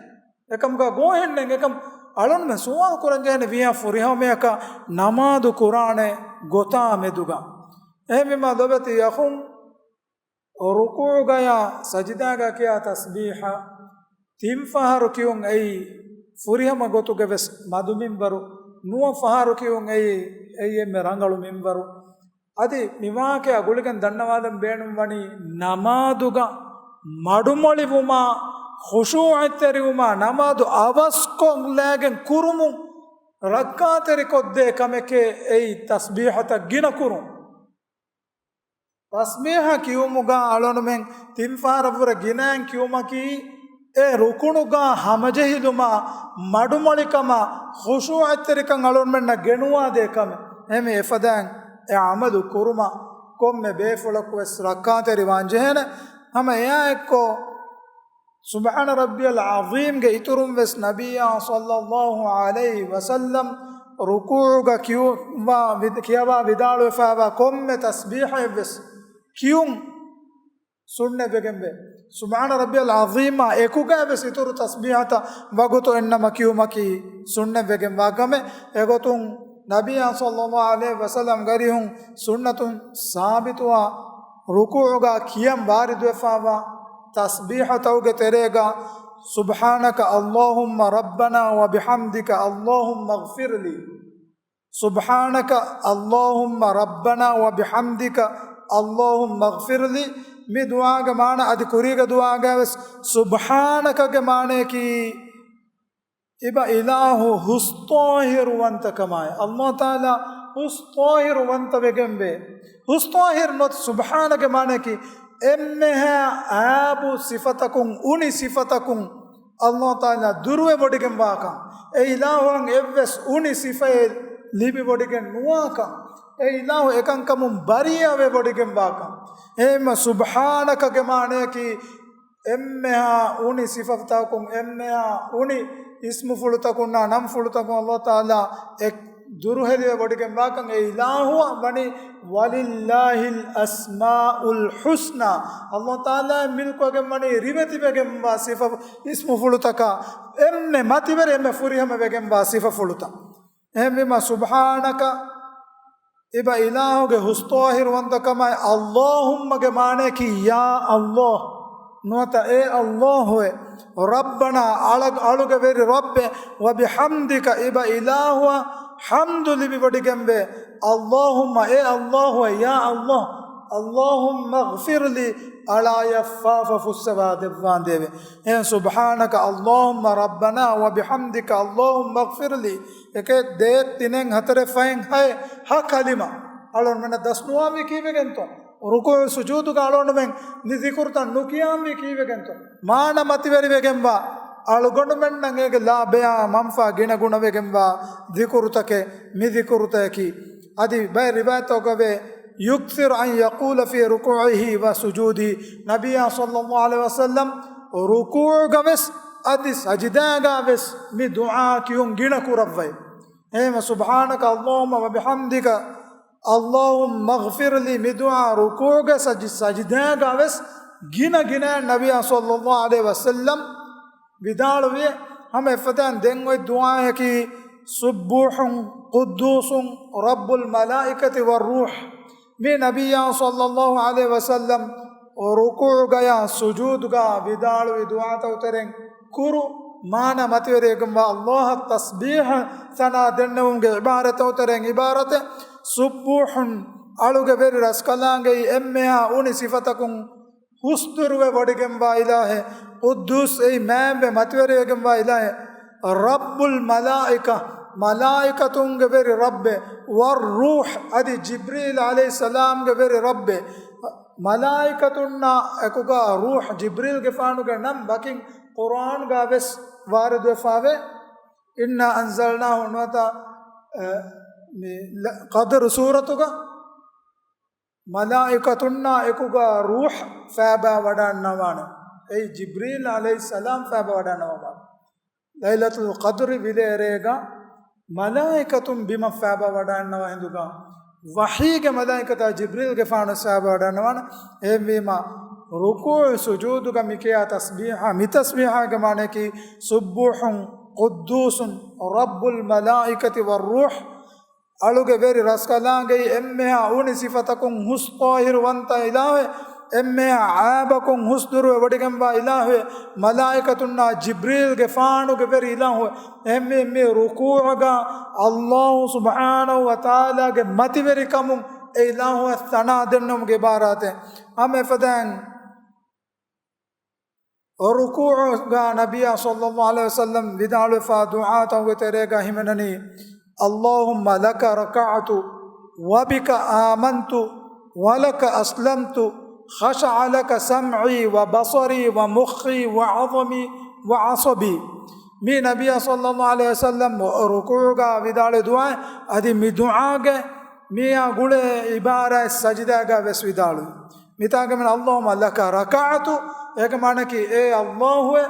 އެކަމުގަ ގޯހެއްނެތް. އެކަމް އަޅުންމެ ސުވާލު ކުރަންޖެހޭނެ ވީހާ ފުރިހަމަޔަކަށް ނަމާދު ކުރާނެ ގޮތާ މެދުގަ. އެހެންވީމާ ލޮބެތި އަޚުން، ރުކޫޢުގަޔާ ސަޖިދާގަ ކިޔާ ތަސްބީޙަ ތިން ފަހަރު ކިޔުން އެއީ ފުރިހަމަ ގޮތުގެ ވެސް މަދު މިންވަރު، ނުވަ ފަހަރު ކިޔުން އެއީ، އެއީ އެންމެ ރަނގަޅު މިންވަރު. އަދި މި ވާޤިޢާ ގުޅިގެން ދަންނަވާލަން ބޭނުންވަނީ، ނަމާދުގަ މަޑުމޮޅިވުމާ، ޚުޝޫޢަތްތެރިވުމާ، ނަމާދު އަވަސްކޮށްލައިގެން ކުރުމުން ރައްކާތެރިކޮށްދޭ ކަމެކޭ އެއީ ތަސްބީޙަތައް ގިނަ ކުރުން. ތަސްބީޙަ ކިޔުމުގަ އަޅުގަނޑުމެން ތިން ފަހަރަށްވުރެ ގިނައިން ކިޔުމަކީ، އެ ރުކުނުގަ ހަމަޖެހިލުމާ، މަޑުމޮޅިކަމާ، ޚުޝޫޢަތްތެރިކަން އަޅުގަނޑުމެންނަށް ގެނުވާދޭ ކަމެއް. އެހެންވެ އެފަދައިން އެ ޢަމަލު ކުރުމަށް ކޮންމެ ބޭފުޅަކު ވެސް ރައްކާތެރިވާން ޖެހޭނެ. ހަމަ އެއާއެއްކޮށް، ސުބްޙާނަ ރައްބިޔަލް ޢަޒީމްގެ އިތުރުން ވެސް ނަބިއްޔާ ޞައްލައްލާހު ޢަލައިހި ވަސައްލަމް ރުކޫޢުގަ ކިޔުވާ ވި-، ކިޔަވާ ވިދާޅުވެފައިވާ ކޮންމެ ތަސްބީޙައެއް ވެސް ކިޔުން ސުންނަތްވެގެންވޭ. ސުބްޙާނަ ރައްބިޔަލް ޢަޒީމާ އެކުގައި ވެސް އިތުރު ތަސްބީޙަތައް ވަގުތު އެއްނަމަ ކިޔުމަކީ ސުންނަތްވެގެންވާ ކަމެއް. އެގޮތުން ނަބިއްޔާ ޞައްލައްލާހު ޢަލައިހި ވަސައްލަމް ގަރިހުން ސުންނަތުން ސާބިތުވާ ރުކޫޢުގަ ކިޔަން ވާރިދުވެފައިވާ ތަސްބީޙަތަކުގެ ތެރޭގަ، سبحانك اللهم ربنا وبحمدك اللهم اغفر لي، سبحانك اللهم ربنا وبحمدك اللهم اغفر لي، މި ދުޢާގެ މާނަ އަދި ކުރީގެ ދުޢާގަ ވެސް ސުބްޙާނަކަގެ މާނަޔަކީ، އިބަ އިލާހު ހުސްޠާހިރުވަންތަކަމާއި، ﷲ ތަޢާލާ ހުސްޠާހިރުވަންތަވެގެންވޭ. ހުސްޠާހިރު ނުވަތަ ސުބްޙާނަގެ މާނަޔަކީ، އެންމެހާ އާބު ސިފަތަކުން، އުނި ސިފަތަކުން ﷲ ތަޢާލާ ދުރުވެވޮޑިގެންވާކަން، އެ އިލާހުއަށް އެއްވެސް އުނި ސިފައެއް ލިބިވޮޑިގެން ނުވާކަން، އެ އިލާހު އެކަންކަމުން ބަރީއަވެވޮޑިގެންވާކަން. އެހެންމަ ސުބްޙާނަކަގެ މާނަޔަކީ، އެންމެހާ އުނި ސިފަތަކުން، އެންމެހާ އުނި އިސްމުފުޅުތަކުންނާ ނަންފުޅުތަކުން ﷲ ތަޢާލާ އެ ދުރުހެލިވެ ވޮޑިގެންވާކަން، އެ އިލާހުއަށް ވަނީ، ولله الأسماء الحسنى، ﷲ ތަޢާލާ މިލްކުވެގެން ވަނީ ރިވެތިވެގެންވާ ސިފަ އިސްމުފުޅުތަކާ، އެންމެ މަތިވެރި އެންމެ ފުރިހަމަ ވެގެންވާ ސިފަފުޅުތައް. އެހެންވީމަ، ސުބްޙާނަކަ، އިބަ އިލާހުގެ ހުސްޠާހިރުވަންތަކަމާއި، ﷲ އުއްމަގެ މާނަޔަކީ ޔާ ﷲ ނުވަތަ އޭ ﷲ އޭ، ރައްބަނާ، އަޅަ-، އަޅުގެ ވެރި ރައްބޭ، ވަބިޙަމްދިކަ، އިބަ އިލާހުއަށް ޙަމްދު ލިބިވޮޑިގެންވޭ، ﷲ އުއްމަ، އޭ ﷲ އޭ، ޔާ ﷲ، اللهم اغفر لي، އަޅާޔަށް ފާފަ ފުއްސަވާ ދެއްވާނދޭވެ. އެހެން ސުބްޙާނަކަ ﷲ އުއްމަ ރައްބަނާ ވަބިޙަމްދިކަ اللهم اغفر لي. އެކެއް ދޭއް ތިނެއް ހަތަރެއް ފަހެއް ހައެއް ހަ ކަލިމަ. އަޅުގަނޑުމެންނަށް ދަސްނުވާންވީ ކީއްވެގެންތޯ؟ ރުކޫޢު ސުޖޫދުގަ އަޅުގަނޑުމެން މި ޛިކުރުތައް ނުކިޔާންވީ ކީއްވެގެންތޯ؟ މާނަ މަތިވެރިވެގެންވާ، އަޅުގަނޑުމެންނަށް އޭގެ ލާބެއާ މަންފާ ގިނަގުނަވެގެންވާ ޛިކުރުތަކެއް މި ޛިކުރުތަކަކީ. އަދި ބައެއް ރިވާޔަތްތަކުގަވޭ، يكثر أن يقول في ركوعه وسجوده، ނަބިއްޔާ ޞައްލައްލާހު ޢަލައިހި ވަސައްލަމް ރުކޫޢުގަވެސް އަދި ސަޖިދާގަވެސް މި ދުޢާ ކިޔުން ގިނަ ކުރައްވައި. އެހެންވެ، سبحانك اللهم وبحمدك اللهم اغفر لي މި ދުޢާ ރުކޫޢުގަ ސަޖި-، ސަޖިދާގަވެސް ގިނަ ގިނައިން ނަބިއްޔާ ޞައްލައްލާހު ޢަލައިހި ވަސައްލަމް ވިދާޅުވި. ހަމަ އެފަދައިން ދެން އޮތް ދުޢާއަކީ، سبوح قدوس رب الملائكة والروح. މި ނަބިއްޔާ ޞައްލައްލާހު ޢަލައިހި ވަސައްލަމް ރުކޫޢުގަޔާ ސުޖޫދުގަ ވިދާޅުވި ދުޢާތަކު ތެރެއިން ކުރު މާނަ މަތިވެރިވެގެންވާ ﷲ އަށް ތަސްބީޙަ ސަނާ ދެންނެވުމުގެ ޢިބާރަތްތަކު ތެރެއިން ޢިބާރަތެއް، سبوح އަޅުގެ ވެރި ރަސްކަލާނގެއީ އެންމެހާ އުނި ސިފަތަކުން ހުސްދުރުވެ ވޮޑިގެންވާ އިލާހެއް، ޤުއްދޫސް އެއީ މާތްވެ މަތިވެރިވެގެންވާ އިލާހެއް، ރައްބުލް މަލާއިކަ، މަލާއިކަތުންގެ ވެރި ރައްބެއް، ވައްރޫޙް، އަދި ޖިބްރީލް ޢަލައިހިއްސަލާމްގެ ވެރި ރައްބެއް. މަލާއިކަތުންނާ އެކުގަ ރޫޙް، ޖިބްރީލްގެފާނުގެ ނަން ވަކިން ޤުރުއާންގަ ވެސް ވާރިދުވެފާވޭ. އިންނާ އަންޒަލްނާހު ނުވަތަ، އަ، މި ލަ-، ޤަދްރު ސޫރަތުގަ މަލާއިކަތުންނާ އެކުގަ ރޫޙް ފައިބާ ވަޑައަންނަވާނެ. އެއީ ޖިބްރީލް ޢަލައިހިއްސަލާމް ފައިބާ ވަޑައަންނަވާ. ލައިލަތުލް ޤަދްރި ވިލޭރޭގަ މަލާއިކަތުން ބިމަށް ފައިބާ ވަޑައަންނަވާ ހިނދުގަ، ވަޙީގެ މަލާއިކަތާ ޖިބްރީލްގެފާނު ފައިބާ ވަޑައަންނަވާނެ. އެހެންވީމަ، ރުކޫޢު ސުޖޫދުގަ މިކިޔާ ތަސްބީޙާ، މި ތަސްބީޙާގެ މާނަޔަކީ، ސުއްބޫޙުން ޤުއްދޫސުން ރައްބުލް މަލާއިކަތި ވައްރޫޙް، އަޅުގެ ވެރި ރަސްކަލާނގެއީ އެންމެހާ އުނި ސިފަތަކުން ހުސް ޠާހިރުވަންތަ އިލާހެއް، އެންމެހާ ޢައިބަކުން ހުސްދުރުވެ ވޮޑިގެންވާ އިލާހެއް، މަލާއިކަތުންނާ ޖިބްރީލްގެފާނުގެ ވެރި އިލާހެއް. އެހެންވެ މި ރުކޫޢުގަ ﷲ ސުބްޙާނަހޫ ވަތަޢާލާގެ މަތިވެރިކަމުން އެ އިލާހުއަށް ސަނާ ދެންނެވުމުގެ ޢިބާރާތެއް. ހަމަ އެފަދައިން ރުކޫޢުގަ ނަބިއްޔާ ޞައްލައްލާހު ޢަލައިހި ވަސައްލަމް ވިދާޅުވެފާ ދުޢާތަކުގެ ތެރޭގަ ހިމެނެނީ، اللهم لك ركعت وبك آمنت ولك أسلمت خشع لك سمعي وبصري ومخي وعظمي وعصبي. މީ ނަބިއްޔާ ޞައްލައްލާހު ޢަލައިހި ވަސައްލަމް ރުކޫޢުގަ ވިދާޅުވި ދުޢާ. އަދި މި ދުޢާގެ މިއާ ގުޅޭ ޢިބާރާތް ސަޖިދާގަ ވެސް ވިދާޅުވި. މިތާގަ މިން اللهم لك ركعت، އޭގެ މާނަކީ، އޭ ﷲ އެ،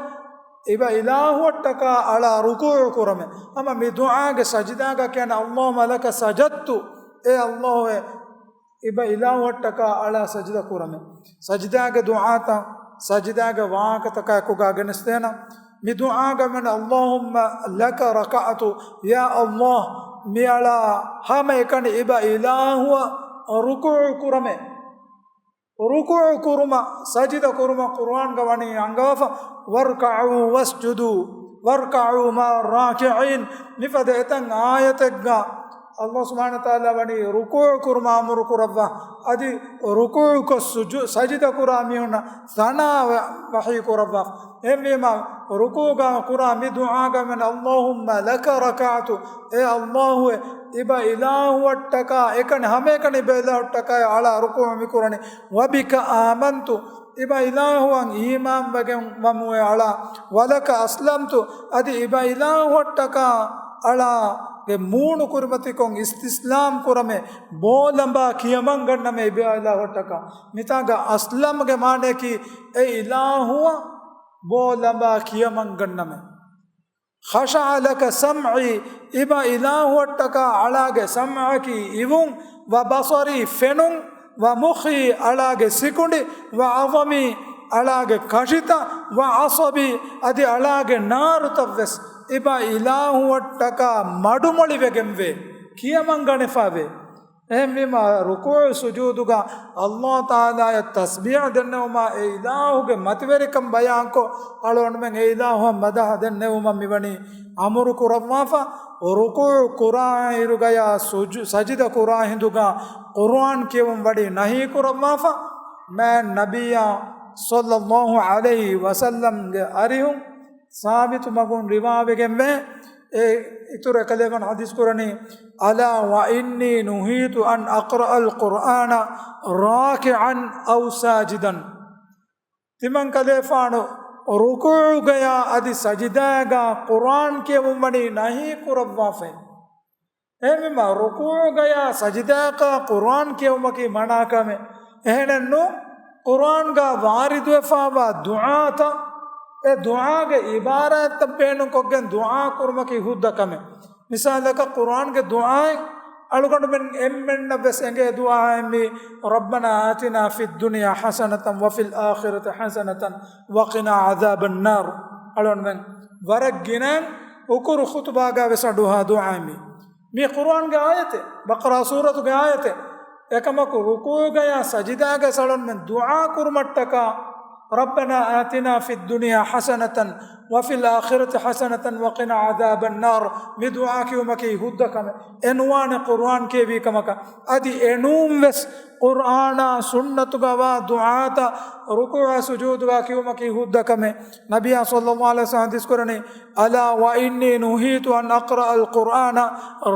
އިބަ އިލާހުއަށްޓަކާ އަޅާ ރުކޫޢު ކުރަމެ. ހަމަ މި ދުޢާގެ ސަޖިދާގަ ކިޔަން اللهم لك سجدت، އޭ ﷲ އެ، އިބަ އިލާހުއަށްޓަކާ އަޅާ ސަޖިދަ ކުރަމެ. ސަޖިދާގެ ދުޢާތައް، ސަޖިދާގެ ވާހަކަތަކާ އެކުގަ ގެނެސްދޭނަން. މި ދުޢާގަ މިން اللهم لك ركعت، ޔާ ﷲ، މިއަޅާ ހަމަ އެކަނި އިބަ އިލާހުއަށް ރުކޫޢު ކުރަމެ. ރުކޫޢު ކުރުމަށް، ސަޖިދަ ކުރުމަށް ޤުރުއާންގަ ވަނީ އަންގަވާފަ، واركعوا واسجدوا واركعوا مع الراكعين. މިފަދަ އެތައް އާޔަތެއްގަ ﷲ ސުބްޙާނަހޫ ވަތަޢާލާ ވަނީ ރުކޫޢު ކުރުމަށް އަމުރު ކުރައްވާ، އަދި ރުކޫޢުކޮށް ސުޖޫ-، ސަޖިދަ ކުރާ މީހުންނަށް ސަނާ ވަ-، ވަޙީ ކުރައްވާ. އެހެންވީމަ، ރުކޫޢުގަ ކުރާ މި ދުޢާގަ މިން اللهم لك ركعت، އޭ ﷲ އެ، އިބަ އިލާހުއަށްޓަކާ އެކަނި، ހަމައެކަނި އިބަ އިލާހުއަށްޓަކާ އަޅާ ރުކޫޢު މި ކުރަނީ. وبك آمنت، އިބަ އިލާހުއަށް އީމާންވެގެން ވަމުއޭ އަޅާ. ولك أسلمت، އަދި އިބަ އިލާހުއަށްޓަކާ އަޅާގެ މޫނު ކުރިމަތިކޮށް އިސްތިސްލާމް ކުރަމޭ، ބޯލަނބާ ކިޔަމަން ގަންނަމޭ އިބަ އިލާހުއަށްޓަކާ. މިތާގަ އަސްލަމްގެ މާނަޔަކީ އެ އިލާހުއަށް ބޯލަނބާ ކިޔަމަން ގަންނަމޭ. خشع لك سمعي، އިބަ އިލާހުއަށްޓަކާ އަޅާގެ ސަމްޢަކީ އިވުން، وبصري ފެނުން، ومخي އަޅާގެ ސިކުނޑި، وعظمي އަޅާގެ ކަށިތައް، وعصبي އަދި އަޅާގެ ނާރުތައްވެސް އިބަ އިލާހުއަށްޓަކާ މަޑުމޮޅިވެގެންވޭ، ކިޔަމަން ގަނެފަވޭ. އެހެންވީމަ، ރުކޫޢު ސުޖޫދުގަ ﷲ ތަޢާލާއަށް ތަސްބީޙަ ދެންނެވުމާ، އެ އިލާހުގެ މަތިވެރިކަން ބަޔާންކޮށް، އަޅުގަނޑުމެން އެ އިލާހުއަށް މަދަޙަ ދެންނެވުމަށް މިވަނީ އަމުރު ކުރައްވާފަ. ރުކޫޢު ކުރާއިރުގަޔާ ސުޖު-، ސަޖިދަ ކުރާ ހިނދުގަ ޤުރުއާން ކިޔެވުން ވަޑައި ނަހީ ކުރައްވާފަ. މާތް ނަބިއްޔާ ޞައްލައްލާހު ޢަލައިހި ވަސައްލަމްގެ އަރިހުން ސާބިތު މަގުން ރިވާވެގެންވޭ. އެ އިތުރަށް ކަލޭގެފާނު ޙަދީޘް ކުރަނީ، ألا وإني نهيت أن أقرأ القرآن راكعا أو ساجدا. ތިމަން ކަލޭފާނު ރުކޫޢުގަޔާ އަދި ސަޖިދާގަ ޤުރުއާން ކިޔެވުން ވަނީ ނަހީ ކުރައްވާފައި. އެހެންވީމަ، ރުކޫޢުގަޔާ ސަޖިދާގަ ޤުރުއާން ކިޔެވުމަކީ މަނާކަމެއް. އެހެނެއްނު، ޤުރުއާންގަ ވާރިދުވެފާވާ ދުޢާތައް، އެ ދުޢާގެ ޢިބާރާތްތައް ބޭނުންކޮށްގެން ދުޢާ ކުރުމަކީ ހުއްދަ ކަމެއް. މިސާލަކަށް، ޤުރުއާންގެ ދުޢާއެއް އަޅުގަނޑުމެން އެންމެންނަށް ވެސް އެނގޭ ދުޢާއެއް މީ، ربنا آتنا في الدنيا حسنة وفي الآخرة حسنة وقنا عذاب النار. އަޅުގަނޑުމެން ވަރަށް ގިނައިން އުކުރު ޚުޠުބާގަ ވެސް އަޑުއަހާ ދުޢާއެއް މީ. މީ ޤުރުއާންގެ އާޔަތެއް، ބަޤަރާ ސޫރަތުގެ އާޔަތެއް. އެކަމަކު، ރުކޫޢުގަޔާ ސަޖިދާގަ އަޅުގަނޑުމެން ދުޢާ ކުރުމަށްޓަކާ، رَبَّنَا آتِنَا فِي الدُّنْيَا حَسَنَةً وَفِي الْآخِرَةِ حَسَنَةً وَقِنَا عَذَابَ النَّارِ. މި ދުޢާ ކިޔުމަކީ ހުއްދަ ކަމެއް. އެ ނުވާނެ ޤުރުއާން ކިޔެވި ކަމަކަށް. އަދި އެނޫން ވެސް ޤުރްއާނާ ސުންނަތުގަ ވާ ދުޢާތައް ރުކޫޢާ ސުޖޫދުގަ ކިޔުމަކީ ހުއްދަ ކަމެއް. ނަބިއްޔާ ޞައްލައްލާހު ޢަލައިހި ވަސައްލަމަ ޙަދީޘް ކުރަނީ، أَلَا وَإِنِّي نُهِيتُ أَنْ أَقْرَأَ الْقُرْآنَ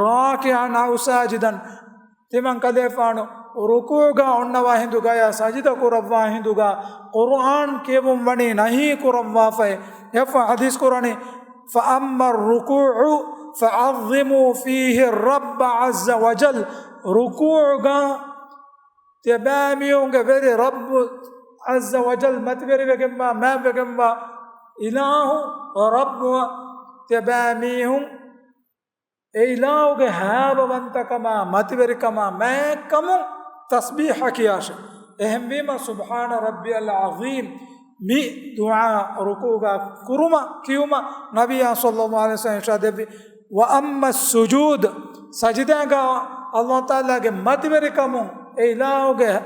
رَاكِعًا أَوْ سَاجِدًا. ތިމަން ކަލޭފާނު ރުކޫޢުގަ އޮންނަވާ ހިނދުގަޔާ، ސަޖިދަ ކުރައްވާ ހިނދުގަ ޤުރުއާން ކިޔެވުން ވަނީ ނަހީ ކުރައްވާފައި. އެއަށްފަހު ޙަދީޘް ކުރަނީ، فَأَمَّا الرُّكُوعُ فَعَظِّمُوا فِيهِ الرَّبَّ عَزَّ وَجَلَّ. ރުކޫޢުގަ ތިޔަބައިމީހުންގެ ވެރި ރައްބު ޢައްޒަ ވަޖަލް މަތިވެރިވެގެންވާ، މާތްވެގެންވާ އިލާހު ރައްބު ތިޔަބައިމީހުން އެ އިލާހުގެ ހައިބަވަންތަކަމާ، މަތިވެރިކަމާ، މާތްކަމުން ތަސްބީޙަ ކިޔާށޭ. އެހެންވީމަ، سُبْحَانَ رَبِّيَ الْعَظِيمُ މި ދުޢާ ރުކޫޢުގަ ކުރުމަށް، ކިޔުމަށް ނަބިއްޔާ ޞައްލައްލާހު ޢަލައިހި ވަސައްލަމަ އިރްޝާދު ދެއްވި. وَأَمَّا السُّجُودُ، ސަޖިދާގަ އަލްލާހު ތަޢާލާގެ މަތިވެރިކަމުން، އެ އިލާހުގެ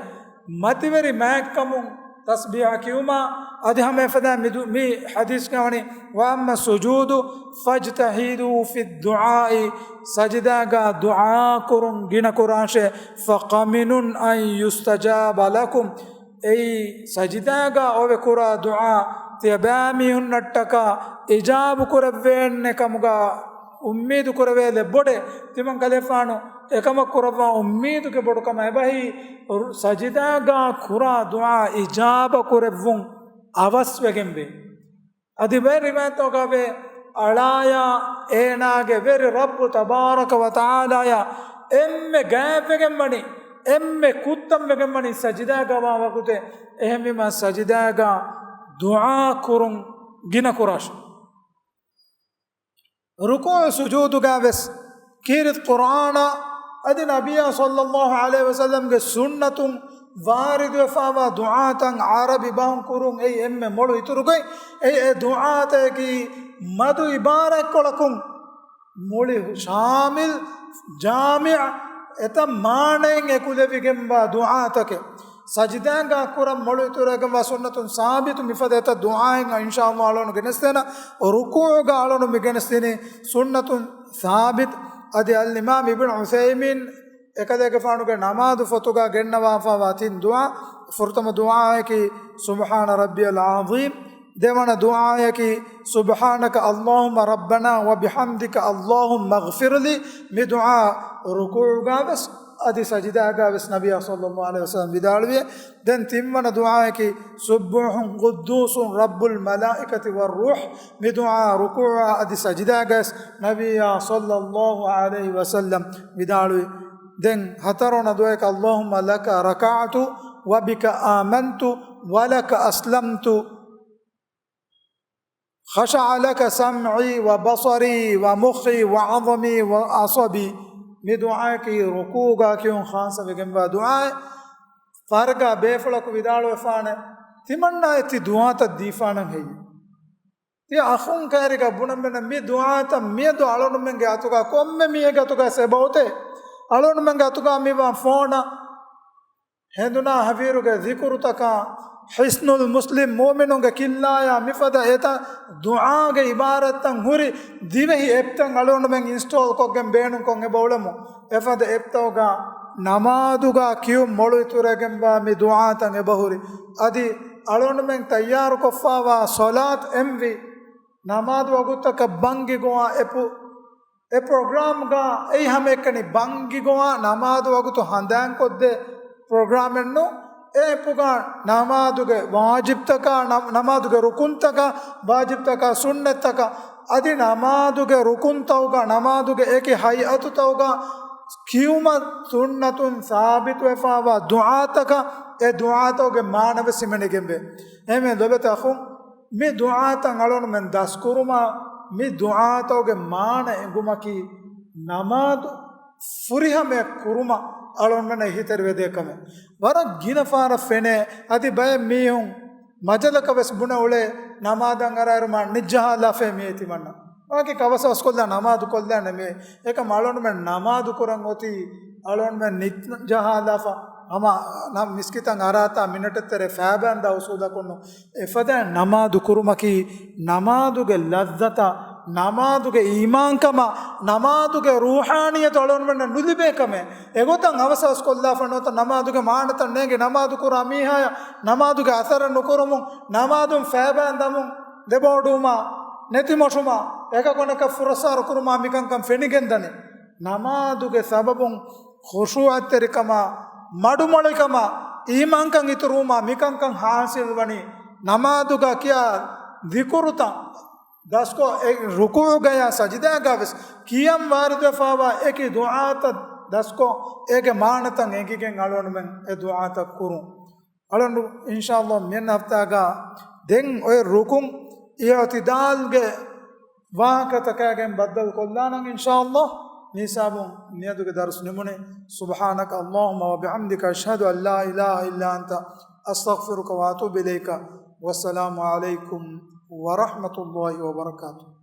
މަތިވެރި މާތްކަމުން ތަސްބީޙަ ކިޔުމާ، އަދި ހަމަ އެފަދަ މި ދު-، މި ޙަދީޘްގަ ވަނީ، وَأَمَّا السُّجُودُ فَاجْتَهِدُوا فِي الدُّعَاءِ، ސަޖިދާގަ ދުޢާ ކުރުން ގިނަ ކުރާށޭ، فَقَمِنٌ أَنْ يُسْتَجَابَ لَكُمْ، އެއީ ސަޖިދާގަ އޮވެ ކުރާ ދުޢާ ތިޔަބައިމީހުންނަށްޓަކާ އިޖާބު ކުރެއްވޭނެ ކަމުގަ އުއްމީދު ކުރެވޭލެއް ބޮޑޭ. ތިމަން ކަލޭފާނު އެކަމަށް ކުރައްވާ އުއްމީދުގެ ބޮޑުކަމަށް އެބަހީ، ރު-، ސަޖިދާގަ ކުރާ ދުޢާ އިޖާބަ ކުރެއްވުން އަވަސްވެގެންވޭ. އަދި ވެ ރިވާޔަތްތަކުގަ ވޭ، އަޅާޔާ އޭނާގެ ވެރި ރައްބު ތަބާރަކަ ވަ ތަޢާލާޔާ އެންމެ ގާތްވެގެން ވަނީ، އެންމެ ކުއްތަން ވެގެން ވަނީ ސަޖިދާގަ ވާ ވަގުތެއް. އެހެންވީމަ ސަޖިދާގަ ދުޢާ ކުރުން ގިނަ ކުރާށޭ. ރުކޫޢު ސުޖޫދުގަ ވެސް ކީރިތި ޤުރްއާނާ އަދި ނަބިއްޔާ ޞައްލައްލާހު ޢަލައިހި ވަސައްލަމްގެ ސުންނަތުން ވާރިދުވެފާވާ ދުޢާތައް ޢަރަބި ބަހުން ކުރުން އެއީ އެންމެ މޮޅު އިތުރުގައި. އެއީ އެ ދުޢާތަކަކީ މަދު ޢިބާރާތްކޮޅަކުން މުޅި ޝާމިލް، ޖާމިޢު، އެތައް މާނައިން އެކުލެވިގެންވާ ދުޢާތަކެއް. ސަޖިދާގަ ކުރަން މޮޅު އިތުރުވެގެންވާ ސުންނަތުން ސާބިތު މިފަދަ އެތައް ދުޢާއެއް އިންޝާﷲ އަޅުގަނޑު ގެނެސްދޭނަ. ރުކޫޢުގަ އަޅުގަނޑު މި ގެނެސްދިނީ ސުންނަތުން ސާބިތު. އަދި އަލްއިމާމް އިބްނު ޢުސައިމީން އެކަލޭގެފާނުގެ ނަމާދު ފޮތުގަ ގެންނަވާފާވާ ތިން ދުޢާ، ފުރަތަމަ ދުޢާއަކީ سُبْحَانَ رَبِّيَ الْعَظِيمُ، ދެވަނަ ދުޢާއަކީ سُبْحَانَكَ اللَّهُمَّ رَبَّنَا وَبِحَمْدِكَ اللَّهُمَّ اغْفِرْ لِي. މި ދުޢާ ރުކޫޢުގަ ވެސް އަދި ސަޖިދާގަ ވެސް ނަބިއްޔާ ޞައްލައްލާހު ޢަލައިހި ވަސައްލަމް ވިދާޅުވި. ދެން ތިންވަނަ ދުޢާއަކީ سُبُّوحٌ قُدُّوسٌ رَبُّ الْمَلَائِكَةِ وَالرُّوحِ. މި ދުޢާ ރުކޫޢު އަދި ސަޖިދާގަ ވެސް ނަބިއްޔާ ޞައްލައްލާހު ޢަލައިހި ވަސައްލަމް ވިދާޅުވި. ދެން ހަތަރުވަނަ ދުޢާއަކީ اللَّهُمَّ لَكَ رَكَعْتُ وَبِكَ آمَنْتُ وَلَكَ أَسْلَمْتُ، خَشَعَ لَكَ سَمْعِي وَبَصَرِي وَمُخِّي وَعَظَمِي وَعَصَبِي. މި ދުޢާއަކީ ރުކޫޢުގަ ކިޔުން ޚާއްޞަވެގެންވާ ދުޢާއެއް. ފަރުގާ ބޭފުޅަކު ވިދާޅުވެފާނެ، ތިމަންނާ އެ ތި ދުޢާތައް ދީފާނަން ހެއްޔެވެ؟ ތިޔަ އަޚުން ކައިރިގަ ބުނަން މި ދުޢާތައް މިއަދު އަޅުގަނޑުމެންގެ އަތުގަ ކޮންމެ މީހެއްގެ އަތުގަ އެބައޮތޭ؟ އަޅުގަނޑުމެންގެ އަތުގަ މިވާ ފޯނަށް ހެނދުނާ ހަވީރުގެ ޒިކުރުތަކާ، ޙިޞްނުލް މުސްލިމް މުއުމިނުންގެ ކިއްލާޔާ މިފަދަ އެތައް ދުޢާގެ ޢިބާރަތްތައް ހުރި ދިވެހި އެޕްތައް އަޅުގަނޑުމެން އިންސްޓޯލް ކޮށްގެން ބޭނުންކޮށް އެބަ އުޅެމު. އެފަދަ އެޕްތަކުގަ ނަމާދުގަ ކިޔުން މޮޅު އިތުރުވެގެންވާ މި ދުޢާތައް އެބަހުރި. އަދި އަޅުގަނޑުމެން ތައްޔާރުކޮށްފާވާ ޞަލާތު އެންވި ނަމާދު ވަގުތަކަށް ބަންގި ގޮވާ އެޕު، އެ ޕްރޮގްރާމްގަ އެއީ ހަމައެކަނި ބަންގި ގޮވާ ނަމާދު ވަގުތު ހަނދާންކޮށްދޭ ޕްރޮގްރާމެއް ނޫން. އެ އެޕުގަ ނަމާދުގެ ވާޖިބްތަކާ، ނަ-، ނަމާދުގެ ރުކުންތަކާ، ވާޖިބްތަކާ، ސުންނަތްތަކާ، އަދި ނަމާދުގެ ރުކުންތަކުގަ، ނަމާދުގެ އެކި ހައިއަތުތަކުގަ ކިޔުމަށް ސުންނަތުން ސާބިތުވެފާވާ ދުޢާތަކާ، އެ ދުޢާތަކުގެ މާނަވެސް ހިމެނިގެންވޭ. އެހެންވެ ލޮބުވެތި އަޚުން، މި ދުޢާތައް އަޅުގަނޑުމެން ދަސްކުރުމާ، މި ދުޢާތަކުގެ މާނަ އެނގުމަކީ، ނަމާދު ފުރިހަމަޔަށް ކުރުމަށް އަޅުގަނޑުމެންނަށް އެހީތެރިވެދޭ ކަމެއް. ވަރަށް ގިނަ ފަހަރަށް ފެނޭ، އަދި ބައެއް މީހުން މަޖަލަކަށް ވެސް ބުނެ އުޅޭ، ނަމާދަށް އަރާއިރު މާ ނިއްޖަހާލާފައޭ މިއީ ތިމަންނަ. ވަކި ކަވަސަވަސްކޮށްލާ ނަމާދު ކޮށްލާނެ މި. އެކަމް އަޅުގަނޑުމެން ނަމާދު ކުރަން އޮތީ، އަޅުގަނޑުމެން ނިއްޖަހާލާފަ. ހަމަ ނަމަ މިސްކިތަށް އަރާތާ މިނެޓެއް ތެރޭ ފައިބަންދާ އުސޫލަކުން އެފަދައިން ނަމާދު ކުރުމަކީ، ނަމާދުގެ ލައްޒަތަށް، ނަމާދުގެ އީމާންކަމަށް، ނަމާދުގެ ރޫޙާނިއްޔަތު އަޅުގަނޑުމެންނަށް ނުލިބޭ ކަމެއް. އެގޮތަށް އަވަސްއަވަސް ކޮށްލާފަ ނުވަތަ ނަމާދުގެ މާނަތައް ނޭނގި ނަމާދު ކުރާ މީހާޔަށް ނަމާދުގެ އަސަރެއް ނުކުރުމުން، ނަމާދުން ފައިބައިން ދަމުން، ދެބޯޑުވުމާ، ނެތިމޮށުމާ، އެކަކު އަނެކަށް ފުރައްސާރަ ކުރުމާ މިކަންކަން ފެނިގެންދަނީ. ނަމާދުގެ ސަބަބުން ޚުޝޫޢަތްތެރިކަމާ، މަޑުމޮޅިކަމާ، އީމާންކަން އިތުރުވުމާ މިކަންކަން ޙާޞިލްވަނީ. ނަމާދުގަ ކިޔާ ޛިކުރުތައް ދަސްކޮށް، އެ ރުކޫޢުގަޔާ ސަޖިދާގަ ވެސް ކިޔަން ވާރިދުވެފާވާ އެކި ދުޢާތައް ދަސްކޮށް، އޭގެ މާނަތައް އެނގިގެން އަޅުގަނޑުމެން އެ ދުޢާތައް ކުރުން. އަޅުގަނޑު އިންޝާﷲ މިއަންނަ ހަފްތާގަ ދެން އޮތް ރުކުން އިޢުތިދާލްގެ ވާހަކަތަކާގެން ބައްދަލު ކޮށްލާނަން އިންޝާﷲ. މިހިސާބުން މިއަދުގެ ދަރުސް ނިމުނީ. سبحانك اللهم وبحمدك، أشهد أن لا إله إلا أنت، أستغفرك وأتوب إليك. والسلام عليكم ورحمة الله وبركاته.